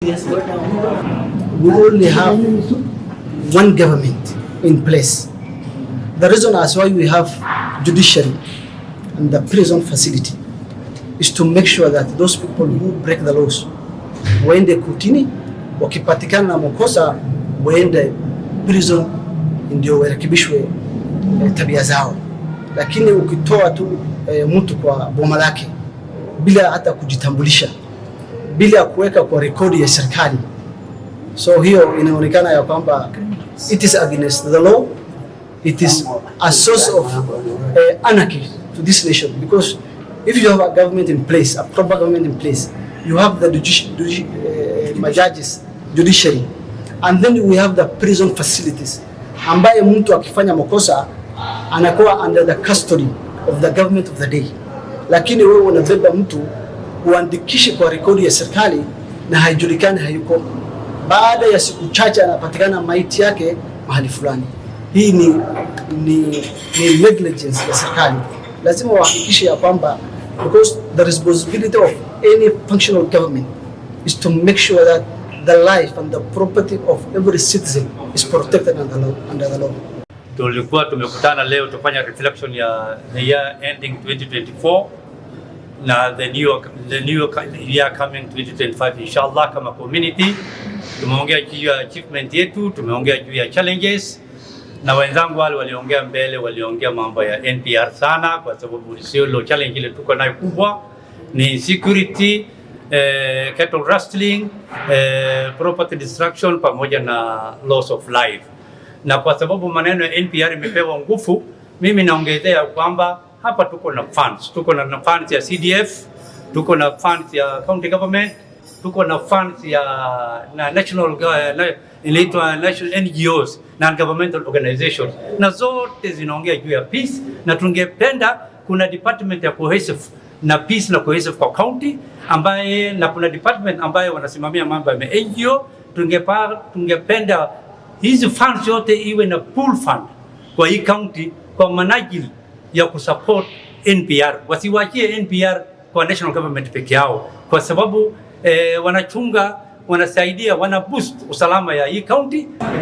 We only have one government in place. The reason as why we have judiciary and the prison facility is to make sure that those people who break the laws waende kotini, wakipatikana na makosa waende prison ndio warekebishwe tabia zao. Lakini ukitoa tu mtu kwa boma lake bila hata kujitambulisha, bila kuweka kwa rekodi ya serikali, so hiyo inaonekana ya kwamba it is against the law, it is a source of anarchy to this nation, because if you have a government in place, a proper government in place, you have the judges, judiciary, and then we have the prison facilities ambaye mtu akifanya makosa anakuwa under the custody of the government of the day, lakini wewe unabeba mtu uandikishe kwa rekodi ya serikali na haijulikani hayuko. Baada ya siku chache anapatikana maiti yake mahali fulani. Hii ni negligence ya serikali. Lazima wahakikishe ya kwamba, because the responsibility of any functional government is to make sure that the life and the property of every citizen is protected under the law. Tulikuwa tumekutana leo tufanya reflection ya the year ending 2024 na the new year coming 2025, inshallah. Kama community tumeongea juu ya achievement yetu, tumeongea juu ya challenges, na wenzangu wale waliongea mbele waliongea mambo ya NPR sana, kwa sababu sio challenge ile tuko nayo kubwa ni insecurity, cattle rustling, property destruction pamoja na loss of life. Na kwa sababu maneno ya NPR imepewa nguvu, mimi naongezea kwamba hapa tuko na funds, tuko na funds ya CDF, tuko na funds ya county government, tuko na funds ya na national inaitwa national NGOs, non governmental organizations, na zote zinaongea juu ya peace, na tungependa kuna department ya cohesive na peace na cohesive kwa county ambaye na kuna department ambaye wanasimamia mambo ya NGO. Tungependa hizi funds yote iwe na pool fund kwa hii county kwa manajili ya kusupport NPR, wasiwachie NPR kwa national government peke yao, kwa sababu wanachunga, wanasaidia, wana boost usalama ya hii county.